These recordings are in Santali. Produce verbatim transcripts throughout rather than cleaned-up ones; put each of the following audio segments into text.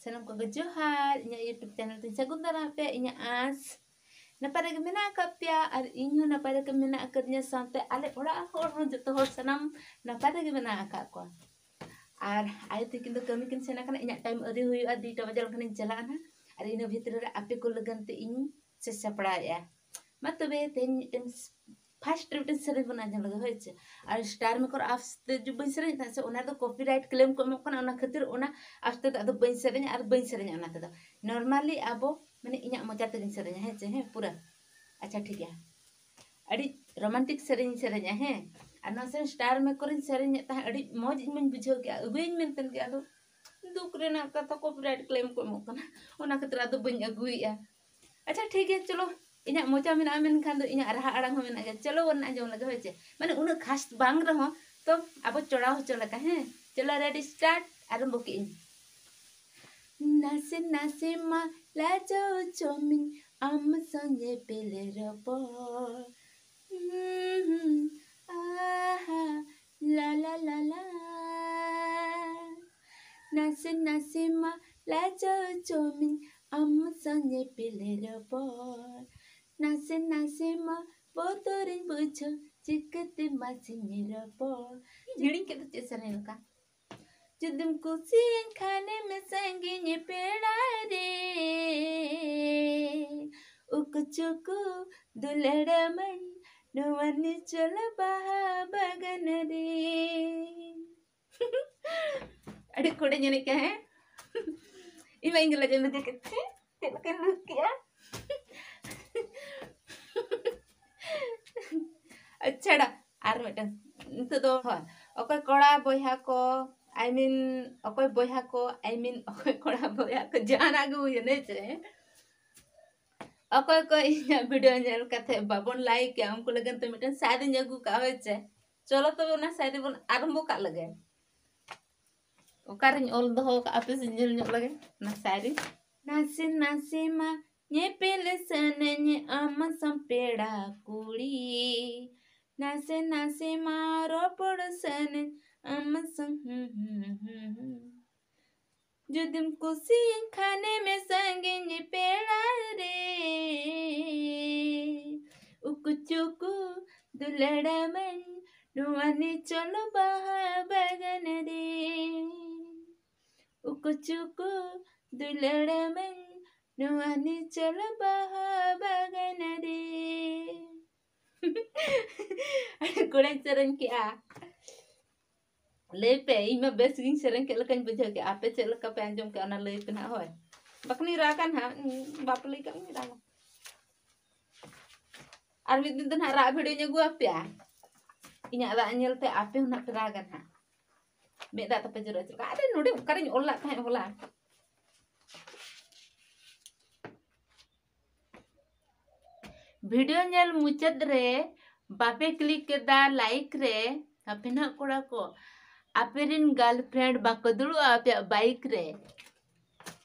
ᱥᱟᱱᱟᱢ ᱠᱚᱜᱮ ᱡᱚᱦᱟᱨ, ᱤᱧᱟᱹᱜ YouTube ᱪᱮᱱᱮᱞ ᱛᱤᱧ ᱥᱟᱹᱜᱩᱱ ᱫᱟᱨᱟᱢ ᱯᱮ᱾ ᱤᱧᱟᱹᱜ ᱟᱸᱥ ᱱᱟᱯᱟᱭ ᱨᱮᱜᱮ ᱢᱮᱱᱟᱜ ᱟᱠᱟᱫ ᱯᱮᱭᱟ ᱟᱨ ᱤᱧ ᱦᱚᱸ ᱱᱟᱯᱟᱭ ᱨᱮᱜᱮ ᱢᱮᱱᱟᱜ ᱟᱠᱟᱫᱤᱧᱟ, ᱥᱟᱶᱛᱮ ᱟᱞᱮ ᱚᱲᱟᱜ ᱦᱚᱲ ᱦᱚᱸ ᱡᱚᱛᱚ ᱦᱚᱲ ᱥᱟᱱᱟᱢ ᱱᱟᱯᱟᱭ ᱨᱮᱜᱮ ᱢᱮᱱᱟᱜ ᱟᱠᱟᱫ ᱠᱚᱣᱟ᱾ ᱟᱨ ᱟᱭᱳ ᱛᱤᱠᱤᱱ ᱫᱚ ᱠᱟᱹᱢᱤ ᱠᱤᱱ ᱥᱮᱱ ᱟᱠᱟᱱᱟ, ᱤᱧᱟᱹᱜ ᱴᱟᱭᱤᱢ ᱟᱹᱣᱨᱤ ᱦᱩᱭᱩᱜᱼᱟ, ᱫᱩᱭᱴᱟ ᱵᱟᱡᱟᱣ ᱞᱮᱱᱠᱷᱟᱱᱤᱧ ᱪᱟᱞᱟᱜᱼᱟ ᱱᱟᱦᱟᱜ᱾ ᱟᱨ ᱤᱱᱟᱹ ᱵᱷᱤᱛᱨᱤ ᱨᱮ ᱟᱯᱮ ᱠᱚ ᱞᱟᱹᱜᱤᱫ ᱛᱮ ᱤᱧ ᱥᱟᱹᱛ ᱥᱟᱯᱲᱟᱣᱮᱫᱼᱟ᱾ ᱢᱟ ᱛᱚᱵᱮ ᱛᱮᱦᱮᱧ ᱢᱤᱫᱴᱮᱱ ᱯᱷᱟᱥᱴ ᱨᱮ ᱢᱤᱫᱴᱮᱱ ᱥᱮᱨᱮᱧ ᱵᱚᱱ ᱟᱸᱡᱚᱢ ᱞᱮᱜᱮ, ᱦᱳᱭ ᱥᱮ? ᱟᱨ ᱥᱴᱟᱨ ᱢᱮᱠᱟᱨ ᱟᱯᱥ ᱛᱮ ᱡᱩ- ᱵᱟᱹᱧ ᱥᱮᱨᱮᱧᱮᱫ ᱛᱟᱦᱮᱸᱫ ᱥᱮ, ᱚᱱᱟ ᱫᱚ ᱠᱚᱯᱤᱨᱟᱭᱤᱴ ᱠᱞᱮᱢ ᱠᱚ ᱮᱢᱚᱜ ᱠᱟᱱᱟ, ᱚᱱᱟ ᱠᱷᱟᱹᱛᱤᱨ ᱚᱱᱟ ᱟᱯᱥ ᱛᱮᱫᱚ ᱟᱫᱚ ᱵᱟᱹᱧ ᱥᱮᱨᱮᱧᱟ ᱟᱨ ᱵᱟᱹᱧ ᱥᱮᱨᱮᱧᱟ ᱚᱱᱟ ᱛᱮᱫᱚ᱾ ᱱᱚᱨᱢᱟᱞᱤ ᱟᱵᱚ ᱢᱟᱱᱮ ᱤᱧᱟᱹᱜ ᱢᱚᱪᱟ ᱛᱮᱜᱤᱧ ᱥᱮᱨᱮᱧᱟ, ᱦᱮᱸ ᱪᱮ? ᱦᱮᱸ, ᱯᱩᱨᱟᱹ᱾ ᱟᱪᱪᱷᱟ, ᱴᱷᱤᱠ ᱜᱮᱭᱟ᱾ ᱟᱹᱰᱤ ᱨᱳᱢᱟᱱᱴᱤᱠ ᱥᱮᱨᱮᱧ ᱤᱧ ᱥᱮᱨᱮᱧᱟ, ᱦᱮᱸ᱾ ᱟᱨ ᱱᱚᱣᱟ ᱥᱮᱨᱮᱧ ᱥᱴᱟᱨ ᱢᱮᱠᱟᱨᱤᱧ ᱥᱮᱨᱮᱧᱮᱫ ᱛᱟᱦᱮᱸᱫ, ᱟᱹᱰᱤ ᱢᱚᱡᱽ ᱤᱧ ᱢᱟᱧ ᱵᱩᱡᱷᱟᱹᱣ ᱠᱮᱜᱼᱟ, ᱟᱹᱜᱩᱭᱟᱹᱧ ᱢᱮᱱᱛᱮ ᱜᱮ, ᱟᱫᱚ ᱫᱩᱠ ᱨᱮᱱᱟᱜ ᱠᱟᱛᱷᱟ, ᱠᱚᱯᱤᱨᱟᱭᱤᱴ ᱠᱞᱮᱢ ᱠᱚ ᱮᱢᱚᱜ ᱠᱟᱱᱟ, ᱚᱱᱟ ᱠᱷᱟᱹᱛᱤᱨ ᱟᱫᱚ ᱵᱟᱹᱧ ᱟᱹᱜᱩᱭᱮᱫᱼᱟ᱾ ᱟᱪᱪᱷᱟ, ᱴᱷᱤᱠ ᱜᱮᱭᱟ, ᱪᱚᱞᱚ, ᱤᱧᱟᱹᱜ ᱢᱚᱪᱟ ᱢᱮᱱᱟᱜᱼᱟ, ᱢᱮᱱᱠᱷᱟᱱ ᱫᱚ ᱤᱧᱟᱹᱜ ᱨᱟᱦᱟ ᱟᱲᱟᱝ ᱦᱚᱸ ᱢᱮᱱᱟᱜ ᱜᱮᱭᱟ᱾ ᱪᱚᱞᱚ, ᱵᱚᱱ ᱟᱸᱡᱚᱢ ᱞᱮᱜᱮ, ᱦᱳᱭ ᱪᱮ? ᱢᱟᱱᱮ, ᱩᱱᱟᱹᱜ ᱠᱷᱟᱥ ᱵᱟᱝ ᱨᱮᱦᱚᱸ, ᱛᱚ ᱟᱵᱚ ᱪᱚᱲᱟᱣ ᱦᱚᱪᱚ ᱞᱮᱠᱟ, ᱦᱮᱸ? ᱪᱚᱞᱚ, ᱨᱮᱰᱤ, ᱥᱴᱟᱨᱴ, ᱟᱨᱟᱢᱵᱚ ᱠᱮᱜ ᱟᱹᱧ᱾ ᱱᱟᱥᱮ ᱱᱟᱥᱮ ᱢᱟ ᱞᱟᱡᱟᱣ ᱪᱚᱢᱤᱧ ᱟᱢ ᱥᱟᱶ ᱧᱮᱯᱮᱞ ᱨᱚᱯᱚᱲ᱾ ᱦᱩᱸ, ᱦᱩᱸ, ᱟᱦᱟ, ᱞᱟ, ᱞᱟ, ᱞᱟ, ᱞᱟ᱾ ᱱᱟᱥᱮ ᱱᱟᱥᱮ ᱢᱟ ᱞᱟᱡᱟᱣ ᱪᱚᱢᱤᱧ ᱟᱢ ᱥᱟᱶ ᱧᱮᱯᱮᱞ ᱨᱚᱯᱚᱲ᱾ ᱱᱟᱥᱮ ᱱᱟᱥᱮ ᱢᱟ ᱵᱚᱛᱚᱨᱤᱧ ᱵᱩᱡᱷᱟᱹᱣ, ᱪᱤᱠᱟᱹᱛᱮ ᱢᱟᱥᱮᱧ ᱨᱚᱯᱚᱲ? ᱦᱤᱲᱤᱧ ᱠᱮᱫ ᱫᱚ ᱪᱮᱫ ᱥᱮᱨᱮᱧ ᱞᱮᱠᱟ᱾ ᱡᱩᱫᱤᱢ ᱠᱩᱥᱤᱭᱟᱹᱧ ᱠᱷᱟᱱᱮᱢ ᱥᱟᱺᱜᱤᱧ ᱯᱮᱲᱟ ᱨᱮ, ᱩᱠᱩ ᱪᱩᱠᱩ ᱫᱩᱞᱟᱹᱲᱟᱢᱟᱹᱧ ᱱᱚᱣᱟ ᱱᱤᱪᱚᱞ ᱵᱟᱦᱟ ᱵᱟᱜᱟᱱ ᱨᱮ᱾ ᱟᱹᱰᱤ ᱠᱷᱚᱲᱮᱧ ᱮᱱᱮᱡ ᱠᱟᱱᱟ, ᱦᱮᱸ? ᱤᱧ ᱢᱟ ᱤᱧ ᱜᱮ ᱞᱟᱡᱟᱣ ᱞᱩᱫᱤ ᱠᱮᱫ ᱛᱮ ᱪᱮᱫ ᱞᱮᱠᱟᱧ ᱞᱩᱫ ᱠᱮᱜᱼᱟ᱾ ᱟᱪᱪᱷᱟ, ᱟᱨ ᱢᱤᱫᱴᱟᱝ᱾ ᱱᱤᱛᱚᱜ ᱫᱚ, ᱦᱳᱭ, ᱚᱠᱚᱭ ᱠᱚᱲᱟ ᱵᱚᱭᱦᱟ ᱠᱚ, I mean, ᱚᱠᱚᱭ ᱵᱚᱭᱦᱟ ᱠᱚ, I mean, ᱚᱠᱚᱭ ᱠᱚᱲᱟ ᱵᱚᱭᱦᱟ ᱠᱚ, ᱡᱟᱦᱟᱱᱟᱜ ᱜᱮ ᱦᱩᱭᱮᱱ, ᱦᱮᱸ ᱪᱮ? ᱚᱠᱚᱭ ᱠᱚ ᱤᱧᱟᱹᱜ ᱵᱷᱤᱰᱤᱭᱳ ᱧᱮᱞ ᱠᱟᱛᱮ ᱵᱟᱵᱚᱱ ᱞᱟᱭᱤᱠ ᱮᱜᱼᱟ, ᱩᱱᱠᱩ ᱞᱟᱹᱜᱤᱫ ᱛᱮ ᱢᱤᱫᱴᱮᱱ ᱥᱟᱭᱨᱤᱧ ᱟᱹᱜᱩ ᱠᱟᱜᱼᱟ, ᱦᱳᱭ ᱪᱮ? ᱪᱚᱞᱚ ᱛᱚᱵᱮ, ᱚᱱᱟ ᱥᱟᱭᱨᱤ ᱵᱚᱱ ᱟᱨᱟᱢᱵᱚ ᱠᱟᱜ ᱞᱮᱜᱮ᱾ ᱚᱠᱟᱨᱤᱧ ᱚᱞ ᱫᱚᱦᱚ ᱠᱟᱜᱼᱟ, ᱦᱟᱯᱮ ᱥᱮ ᱧᱮᱞ ᱧᱚᱜ ᱞᱮᱜᱮ ᱚᱱᱟ ᱥᱟᱭᱨᱤ᱾ ᱱᱟᱥᱮ ᱱᱟᱥᱮ ᱢᱟ ᱧᱮᱯᱮᱞ ᱥᱟᱱᱟᱧ ᱟᱢ ᱥᱟᱶ ᱯᱮᱲᱟ ᱠᱩᱲᱤ, ᱱᱟᱥᱮ ᱱᱟᱥᱮ ᱢᱟ ᱨᱚᱯᱚᱲ ᱥᱟᱱᱟᱧ ᱟᱢ ᱥᱟᱶ, ᱦᱩᱸ, ᱦᱩᱸ, ᱦᱩᱸ, ᱦᱩᱸ᱾ ᱡᱩᱫᱤᱢ ᱠᱩᱥᱤᱭᱟᱹᱧ ᱠᱷᱟᱱᱮᱢ ᱥᱟᱺᱜᱤᱧ ᱯᱮᱲᱟ ᱨᱮ, ᱩᱠᱩ ᱪᱩᱠᱩ ᱫᱩᱞᱟᱹᱲᱟᱢᱟᱹᱧ ᱱᱚᱣᱟ ᱱᱤᱪᱚᱞ ᱵᱟᱦᱟ ᱵᱟᱜᱟᱱ ᱨᱮ᱾ ᱩᱠᱩ ᱪᱩᱠᱩ ᱫᱩᱞᱟᱹᱲᱟᱢᱟᱹᱧ ᱱᱚᱣᱟ ᱱᱤᱪᱚᱞ ᱵᱟᱦᱟ ᱵᱟᱜᱟᱱ ᱨᱮ᱾ ᱟᱹᱰᱤ ᱠᱚᱲᱟᱧ ᱥᱮᱨᱮᱧ ᱠᱮᱜᱼᱟ᱾ ᱞᱟᱹᱭ ᱯᱮ, ᱤᱧ ᱢᱟ ᱵᱮᱥ ᱜᱤᱧ ᱥᱮᱨᱮᱧ ᱠᱮᱫ ᱞᱮᱠᱟᱧ ᱵᱩᱡᱷᱟᱹᱣ ᱠᱮᱫ᱾ ᱟᱯᱮ ᱪᱮᱫ ᱞᱮᱠᱟ ᱯᱮ ᱟᱸᱡᱚᱢ ᱠᱮᱫ, ᱚᱱᱟ ᱞᱟᱹᱭ ᱯᱮ ᱱᱟᱦᱟᱜ, ᱦᱳᱭ᱾ ᱵᱟᱠᱚ ᱨᱟᱜᱟ ᱱᱟᱦᱟᱜ, ᱵᱟᱯᱮ ᱞᱟᱹᱭ ᱠᱟᱜ ᱢᱮ, ᱨᱟᱜᱟ᱾ ᱟᱨ ᱢᱤᱫ ᱫᱤᱱ ᱫᱚ ᱱᱟᱦᱟᱜ ᱨᱟᱜ video ᱧ ᱟᱹᱜᱩ ᱟᱯᱮᱭᱟ᱾ ᱤᱧᱟᱹᱜ ᱨᱟᱜ ᱧᱮᱞ ᱛᱮ ᱟᱯᱮ ᱦᱚᱸ ᱱᱟᱦᱟᱜ ᱯᱮ ᱨᱟᱜᱟ ᱱᱟᱦᱟᱜ᱾ ᱢᱮᱫ ᱫᱟᱜ ᱛᱟᱯᱮ ᱡᱚᱨᱚᱜᱼᱟ ᱪᱮᱫ ᱞᱮᱠᱟ? ᱟᱨᱮ, ᱱᱚᱰᱮ ᱚᱠᱟᱨᱤᱧ ᱚᱞ ᱞᱟᱜ ᱛᱟᱦᱮᱸᱫ ᱦᱚᱞᱟ᱾ Video ᱧᱮᱞ ᱢᱩᱪᱟᱹᱫ ᱨᱮ ᱵᱟᱯᱮ click ᱠᱮᱫᱟ like ᱨᱮ, ᱟᱯᱮ ᱱᱟᱦᱟᱜ ᱠᱚᱲᱟ ᱠᱚ, ᱟᱯᱮ ᱨᱮᱱ girlfriend ᱵᱟᱠᱚ ᱫᱩᱲᱩᱵᱼᱟ ᱟᱯᱮᱭᱟᱜ bike ᱨᱮ᱾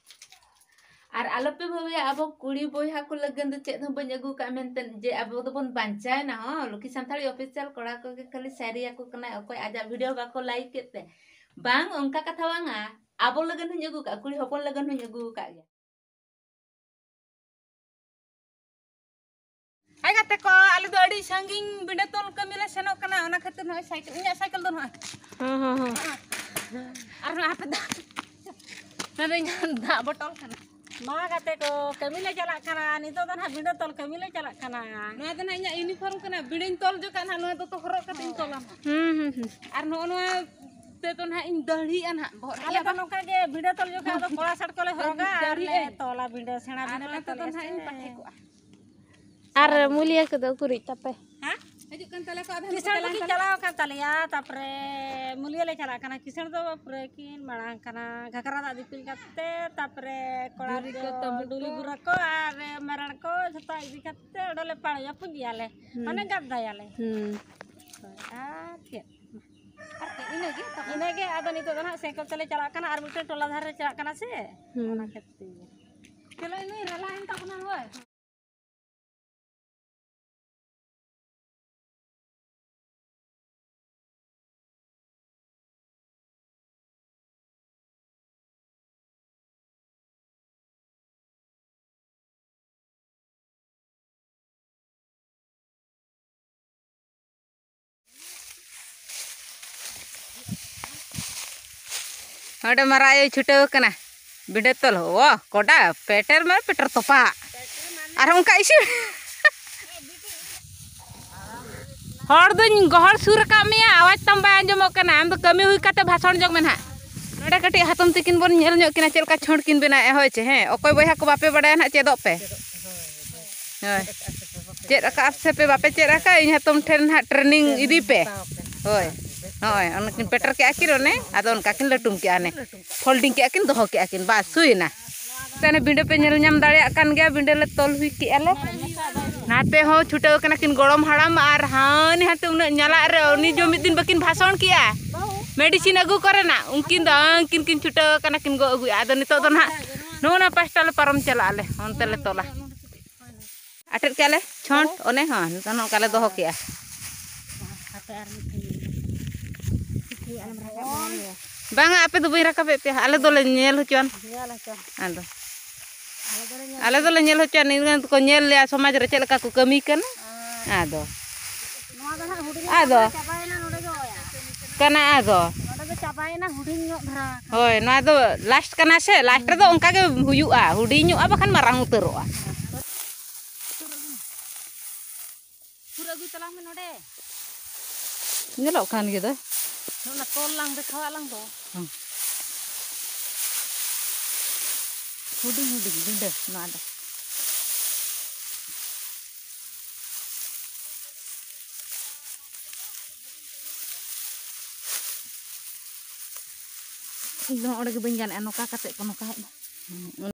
ᱟᱨ ᱟᱞᱚᱯᱮ ᱵᱷᱟᱵᱤᱭᱟ, ᱟᱵᱚ ᱠᱩᱲᱤ ᱵᱚᱭᱦᱟ ᱠᱚ ᱞᱟᱹᱜᱤᱫ ᱫᱚ ᱪᱮᱫ ᱦᱚᱸ ᱵᱟᱹᱧ ᱟᱹᱜᱩ ᱠᱟᱜ ᱢᱮᱱᱛᱮ, ᱡᱮ ᱟᱵᱚ ᱫᱚᱵᱚᱱ ᱵᱟᱧᱪᱟᱣᱮᱱᱟ᱾ ᱦᱚᱸ, ᱞᱩᱠᱷᱤ ᱥᱟᱱᱛᱟᱲᱤ official ᱠᱚᱲᱟ ᱠᱚᱜᱮ ᱠᱷᱟᱹᱞᱤ ᱥᱟᱭᱨᱤ ᱟᱠᱚ ᱠᱟᱱᱟᱭ, ᱚᱠᱚᱭ ᱟᱡᱟᱜ video ᱵᱟᱠᱚ like ᱠᱮᱫ ᱛᱮ᱾ ᱵᱟᱝ, ᱚᱱᱠᱟ ᱠᱟᱛᱷᱟ ᱵᱟᱝᱟ, ᱟᱵᱚ ᱞᱟᱹᱜᱤᱫ ᱦᱚᱸᱧ ᱟᱹᱜᱩ ᱠᱟᱜᱼᱟ, ᱠᱩᱲᱤ ᱦᱚᱯᱚᱱ ᱞᱟᱹᱜᱤᱫ ᱦᱚᱸᱧ ᱟᱹᱜᱩ ᱠᱟᱜ ᱜᱮᱭᱟ᱾ ᱦᱮᱸ ᱜᱟᱛᱮ ᱠᱚ, ᱟᱞᱮ ᱫᱚ ᱟᱹᱰᱤ ᱥᱟᱺᱜᱤᱧ ᱵᱤᱸᱰᱟᱹ ᱛᱚᱞ ᱠᱟᱹᱢᱤ ᱞᱮ ᱥᱮᱱᱚᱜ ᱠᱟᱱᱟ, ᱚᱱᱟ ᱠᱷᱟᱹᱛᱤᱨ ᱱᱚᱜᱼᱚᱭ ᱥᱟᱭᱠᱮᱞ, ᱤᱧᱟᱹᱜ ᱥᱟᱭᱠᱮᱞ ᱫᱚ ᱱᱚᱜᱼᱚᱭ᱾ ᱦᱚᱸ, ᱦᱚᱸ, ᱦᱚᱸ᱾ ᱟᱨ ᱱᱚᱣᱟ ᱦᱟᱯᱮ ᱫᱟᱜ, ᱱᱚᱰᱮ ᱫᱟᱜ ᱵᱚᱴᱚᱞ ᱠᱟᱱᱟ᱾ ᱢᱟ ᱜᱟᱛᱮ ᱠᱚ, ᱠᱟᱹᱢᱤ ᱞᱮ ᱪᱟᱞᱟᱜ ᱠᱟᱱᱟ, ᱱᱤᱛᱚᱜ ᱫᱚ ᱱᱟᱦᱟᱜ ᱵᱤᱸᱰᱟᱹ ᱛᱚᱞ ᱠᱟᱹᱢᱤ ᱞᱮ ᱪᱟᱞᱟᱜ ᱠᱟᱱᱟ᱾ ᱱᱚᱣᱟ ᱫᱚ ᱱᱟᱦᱟᱜ ᱤᱧᱟᱹᱜ uniform ᱠᱟᱱᱟ, ᱵᱤᱸᱰᱟᱹᱧ ᱛᱚᱞ ᱡᱚᱠᱷᱟᱜ ᱱᱟᱦᱟᱜ ᱱᱚᱣᱟ ᱫᱚᱛᱚ ᱦᱚᱨᱚᱜ ᱠᱟᱛᱮᱧ ᱛᱚᱞᱟ ᱱᱟᱦᱟᱜ᱾ ᱦᱩᱸ, ᱦᱩᱸ, ᱦᱩᱸ᱾ ᱟᱨ ᱱᱚᱜᱼᱚ ᱱᱚᱣᱟ ᱛᱮᱫᱚ ᱱᱟᱦᱟᱜ ᱤᱧ ᱫᱟᱹᱦᱲᱤᱜᱼᱟ ᱱᱟᱦᱟᱜ ᱵᱚᱦᱚᱜ ᱨᱮ᱾ ᱟᱞᱮ ᱫᱚ ᱱᱚᱝᱠᱟ ᱜᱮ ᱵᱤᱸᱰᱟᱹ ᱛᱚᱞ ᱡᱚᱠᱷᱟᱜ ᱫᱚ ᱠᱚᱲᱟ shirt ᱠᱚᱞᱮ ᱦᱚᱨᱚᱜᱟ ᱟᱨ ᱞᱮ ᱫᱟᱹᱦᱲᱤᱜᱼᱟᱹᱧ᱾ ᱛᱚᱞᱟ ᱵᱤᱸᱰᱟᱹ, ᱥᱮᱬᱟ ᱟᱨ ᱵᱤᱸᱰᱟᱹ ᱞᱮ ᱱᱚᱛᱮ ᱫᱚ ᱛᱚᱞᱮᱜᱼᱟ ᱱᱟᱦᱟᱜ ᱥᱮ᱾ ᱤᱧ ᱯᱟᱴᱷᱮ ᱠᱚᱜᱼᱟ᱾ ᱟᱨ ᱢᱩᱞᱤᱭᱟᱹ ᱠᱚᱫᱚ ᱩᱠᱩᱨᱤᱡ ᱛᱟᱯᱮ? ᱦᱮᱸ? ᱦᱤᱡᱩᱜ ᱠᱟᱱ ᱛᱟᱞᱮ ᱠᱚ, ᱟᱫᱷᱟ ᱠᱤᱥᱟᱹᱬ ᱫᱚᱠᱤᱱ ᱪᱟᱞᱟᱣ ᱟᱠᱟᱱ ᱛᱟᱞᱮᱭᱟ, ᱛᱟᱯᱚᱨᱮ ᱢᱩᱞᱤᱭᱟᱹ ᱞᱮ ᱪᱟᱞᱟᱜ ᱠᱟᱱᱟ᱾ ᱠᱤᱥᱟᱹᱬ ᱫᱚ ᱯᱩᱨᱟᱹ ᱠᱤᱱ ᱢᱟᱲᱟᱝ ᱠᱟᱱᱟ, ᱜᱷᱟᱜᱽᱨᱟ ᱫᱟᱜ ᱫᱤᱯᱤᱞ ᱠᱟᱛᱮ, ᱛᱟᱯᱚᱨᱮ ᱠᱚᱲᱟ ᱰᱩᱞᱤ ᱠᱚ, ᱠᱚ, ᱛᱟᱹᱢᱵᱩ ᱰᱩᱞᱤ ᱠᱚ᱾ ᱵᱩᱨᱟ ᱠᱚ ᱟᱨ ᱢᱮᱨᱚᱬ ᱠᱚ ᱡᱷᱚᱛᱚ ᱤᱫᱤ ᱠᱟᱛᱮ ᱚᱸᱰᱮ ᱞᱮ ᱯᱟᱲᱮᱭᱟ, ᱯᱩᱡᱟᱹᱭᱟᱞᱮ, ᱦᱩᱸ᱾ ᱢᱟᱱᱮ ᱜᱟᱵᱫᱟᱭᱟᱞᱮ᱾ ᱦᱩᱸ᱾ ᱦᱳᱭ, ᱟᱨ ᱪᱮᱫ? ᱟᱨ ᱪᱮᱫ? ᱤᱱᱟᱹᱜᱮ ᱛᱟᱵᱚᱱ᱾ ᱤᱱᱟᱹᱜᱮ, ᱟᱫᱚ ᱱᱤᱛᱚᱜ ᱫᱚ ᱱᱟᱦᱟᱜ ᱥᱟᱭᱠᱮᱞ ᱛᱮᱞᱮ ᱪᱟᱞᱟᱜ ᱠᱟᱱᱟ, ᱟᱨ ᱢᱤᱫᱴᱮᱱ ᱴᱚᱞᱟ ᱫᱷᱟᱨᱮ ᱞᱮ ᱪᱟᱞᱟᱜ ᱠᱟᱱᱟ ᱥᱮ, ᱦᱩᱸ᱾ ᱚᱱᱟ ᱠᱷᱟᱹᱛᱤᱨ᱾ ᱪᱚᱞᱚ, ᱱᱩᱭ ᱨᱟᱞᱟᱭᱮᱱ ᱛᱟᱵᱚᱱᱟ, ᱦᱳᱭ᱾ ᱱᱚᱰᱮ ᱢᱟᱨᱟᱜ ᱟᱭᱳᱭ ᱪᱷᱩᱴᱟᱹᱣ ᱠᱟᱱᱟ ᱵᱤᱸᱰᱟᱹ ᱛᱚᱞ᱾ ᱚ, ᱠᱚᱰᱟ, ᱯᱮᱴᱮᱨ ᱢᱟ ᱯᱮᱴᱮᱨ ᱛᱚᱯᱟᱜ᱾ ᱟᱨᱦᱚᱸ ᱚᱱᱠᱟ ᱤᱥᱤᱱ᱾ ᱦᱚᱲ ᱫᱩᱧ ᱜᱚᱦᱚᱲ ᱥᱩᱨ ᱟᱠᱟᱫ ᱢᱮᱭᱟ, ᱟᱣᱟᱡᱽ ᱛᱟᱢ ᱵᱟᱭ ᱟᱸᱡᱚᱢᱚᱜ ᱠᱟᱱᱟ᱾ ᱟᱢ ᱫᱚ ᱠᱟᱹᱢᱤ ᱦᱩᱭ ᱠᱟᱛᱮ ᱵᱷᱟᱥᱚᱱ ᱡᱚᱝ ᱢᱮ ᱱᱟᱦᱟᱜ᱾ ᱱᱚᱰᱮ ᱠᱟᱹᱴᱤᱡ ᱦᱟᱛᱚᱢ ᱛᱤᱠᱤᱱ ᱵᱚᱱ ᱧᱮᱞ ᱧᱚᱜ ᱠᱤᱱᱟ ᱪᱮᱫ ᱞᱮᱠᱟ ᱪᱷᱚᱸᱴ ᱠᱤᱱ ᱵᱮᱱᱟᱣᱮᱫᱼᱟ, ᱦᱳᱭ ᱪᱮ? ᱦᱮᱸ, ᱚᱠᱚᱭ ᱵᱚᱭᱦᱟ ᱠᱚ ᱵᱟᱯᱮ ᱵᱟᱲᱟᱭᱟ ᱱᱟᱦᱟᱜ, ᱪᱮᱫᱚᱜ ᱯᱮ᱾ ᱦᱳᱭ᱾ ᱪᱮᱫ ᱟᱠᱟᱫ ᱥᱮ ᱯᱮ ᱵᱟᱯᱮ ᱪᱮᱫ ᱟᱠᱟᱫ, ᱤᱧ ᱦᱟᱛᱚᱢ ᱴᱷᱮᱱ ᱱᱟᱦᱟᱜ training ᱤᱫᱤ ᱯᱮ᱾ ᱦᱳᱭ᱾ ᱱᱚᱜᱼᱚᱭ ᱚᱱᱟ ᱠᱤᱱ ᱯᱮᱴᱮᱨ ᱠᱮᱜᱼᱟ ᱠᱤᱱ ᱚᱱᱮ, ᱟᱫᱚ ᱚᱱᱠᱟ ᱠᱤᱱ ᱞᱟᱹᱴᱩᱢ ᱠᱮᱜᱼᱟ ᱚᱱᱮ᱾ Folding ᱠᱮᱜᱼᱟ ᱠᱤᱱ, ᱫᱚᱦᱚ ᱠᱮᱜᱼᱟ ᱠᱤᱱ, ᱵᱟᱥ ᱦᱩᱭᱮᱱᱟ᱾ ᱛᱟᱦᱞᱮ ᱵᱤᱸᱰᱟᱹ ᱯᱮ ᱧᱮᱞ ᱧᱟᱢ ᱫᱟᱲᱮᱭᱟᱜ ᱠᱟᱱ ᱜᱮᱭᱟ, ᱵᱤᱸᱰᱟᱹ ᱞᱮ ᱛᱚᱞ ᱦᱩᱭ ᱠᱮᱜᱼᱟ ᱞᱮ᱾ ᱱᱟᱛᱮ ᱦᱚᱸ ᱪᱷᱩᱴᱟᱹᱣ ᱠᱟᱱᱟ ᱠᱤᱱ ᱜᱚᱲᱚᱢ ᱦᱟᱲᱟᱢ ᱟᱨ ᱦᱟᱹᱱᱤ ᱦᱟᱱᱛᱮ ᱩᱱᱟᱹᱜ ᱧᱟᱞᱟᱜ ᱨᱮ ᱩᱱᱤ ᱡᱚ ᱢᱤᱫ ᱫᱤᱱ ᱵᱟᱹᱠᱤᱱ ᱵᱷᱟᱥᱚᱱ ᱠᱮᱜᱼᱟ medicine ᱟᱹᱜᱩ ᱠᱚᱨᱮᱱᱟᱜ, ᱩᱱᱠᱤᱱ ᱫᱚ ᱩᱱᱠᱤᱱ ᱠᱤᱱ ᱪᱷᱩᱴᱟᱹᱣ ᱠᱟᱱᱟ ᱠᱤᱱ ᱜᱚᱜ ᱟᱹᱜᱩᱭᱟ᱾ ᱟᱫᱚ ᱱᱤᱛᱚᱜ ᱫᱚ ᱱᱟᱦᱟᱜ ᱱᱚᱜᱼᱚ ᱱᱟ ᱯᱟᱥᱴᱟ ᱞᱮ ᱯᱟᱨᱚᱢ ᱪᱟᱞᱟᱜ ᱟᱞᱮ, ᱚᱱᱛᱮ ᱞᱮ ᱛᱚᱞᱟ᱾ ᱟᱴᱮᱫ ᱠᱮᱜᱼᱟ ᱞᱮ ᱪᱷᱚᱸᱴ, ᱚᱱᱮ ᱦᱚᱸ ᱱᱤᱛᱚᱜ ᱱᱚᱝᱠᱟ ᱞᱮ ᱫᱚᱦᱚ ᱠᱮᱜᱼᱟ᱾ ᱦᱟᱯᱮ ᱟᱨ ᱢᱤᱫ ᱴᱷᱮᱱ ᱧᱮᱞ ᱞᱮᱜᱮ᱾ ᱪᱤᱠᱟᱹᱭᱟ ᱟᱞᱚᱢ ᱨᱟᱠᱟᱵ ᱵᱟᱲᱟᱭᱟ᱾ ᱵᱟᱝᱟ, ᱟᱯᱮ ᱫᱚ ᱵᱟᱹᱧ ᱨᱟᱠᱟᱵᱮᱫ ᱯᱮᱭᱟ, ᱟᱞᱮ ᱫᱚᱞᱮ ᱧᱮᱞ ᱦᱚᱪᱚᱣᱟᱱ᱾ ᱧᱮᱞ ᱦᱚᱪᱚ᱾ ᱟᱫᱚ ᱟᱞᱮ ᱫᱚᱞᱮ ᱧᱮᱞ ᱟᱞᱮ ᱦᱚᱪᱚ᱾ ᱫᱚᱞᱮ ᱧᱮᱞ ᱦᱚᱪᱚᱣᱟᱱ, ᱤᱱᱟᱹ ᱫᱚᱠᱚ ᱧᱮᱞ ᱞᱮᱭᱟ ᱥᱚᱢᱟᱡᱽ ᱨᱮ ᱪᱮᱫ ᱞᱮᱠᱟ ᱠᱚ ᱠᱟᱹᱢᱤ ᱠᱟᱱᱟ᱾ ᱟᱨ ᱟᱫᱚ ᱱᱚᱣᱟ ᱫᱚ ᱱᱟᱦᱟᱜ ᱦᱩᱰᱤᱧ ᱟᱫᱚ ᱧᱚᱜ ᱫᱷᱟᱨᱟ ᱪᱟᱵᱟᱭᱮᱱᱟ ᱱᱚᱰᱮ ᱫᱚ᱾ ᱠᱟᱱᱟ ᱟᱫᱚ᱾ ᱱᱚᱰᱮ ᱫᱚ ᱪᱟᱵᱟᱭᱮᱱᱟ ᱦᱩᱰᱤᱧ ᱧᱚᱜ ᱫᱷᱟᱨᱟ᱾ ᱦᱳᱭ, ᱱᱚᱣᱟ ᱫᱚ last ᱠᱟᱱᱟ ᱥᱮ, last ᱨᱮᱫᱚ ᱚᱱᱠᱟ ᱜᱮ ᱦᱩᱭᱩᱜᱼᱟ, ᱦᱩᱰᱤᱧᱚᱜᱼᱟ ᱵᱟᱠᱷᱟᱱ ᱢᱟᱨᱟᱝ ᱩᱛᱟᱹᱨᱚᱜᱼᱟ᱾ ᱥᱩᱨ ᱟᱹᱜᱩᱭ ᱛᱟᱞᱟᱝ ᱢᱮ ᱱᱚᱰᱮ᱾ ᱧᱮᱞᱚᱜ ᱠᱟᱱ ᱜᱮ ᱫᱚ᱾ ᱚᱱᱟ ᱛᱚᱞ ᱞᱟᱝ ᱫᱮᱠᱷᱟᱣᱟᱜ ᱞᱟᱝ ᱫᱚ᱾ ᱦᱩᱸ᱾ ᱦᱩᱰᱤᱧ ᱦᱩᱰᱤᱧ ᱵᱤᱸᱰᱟᱹ ᱱᱚᱣᱟ ᱫᱚ᱾ ᱤᱧ ᱫᱚ ᱱᱚᱰᱮ ᱜᱮ ᱵᱟᱹᱧ ᱜᱟᱱᱮᱜᱼᱟ, ᱱᱚᱝᱠᱟ ᱠᱟᱛᱮ ᱠᱚ ᱱᱚᱝᱠᱟ ᱦᱮᱡ ᱮᱱᱟ᱾ ᱦᱩᱸ᱾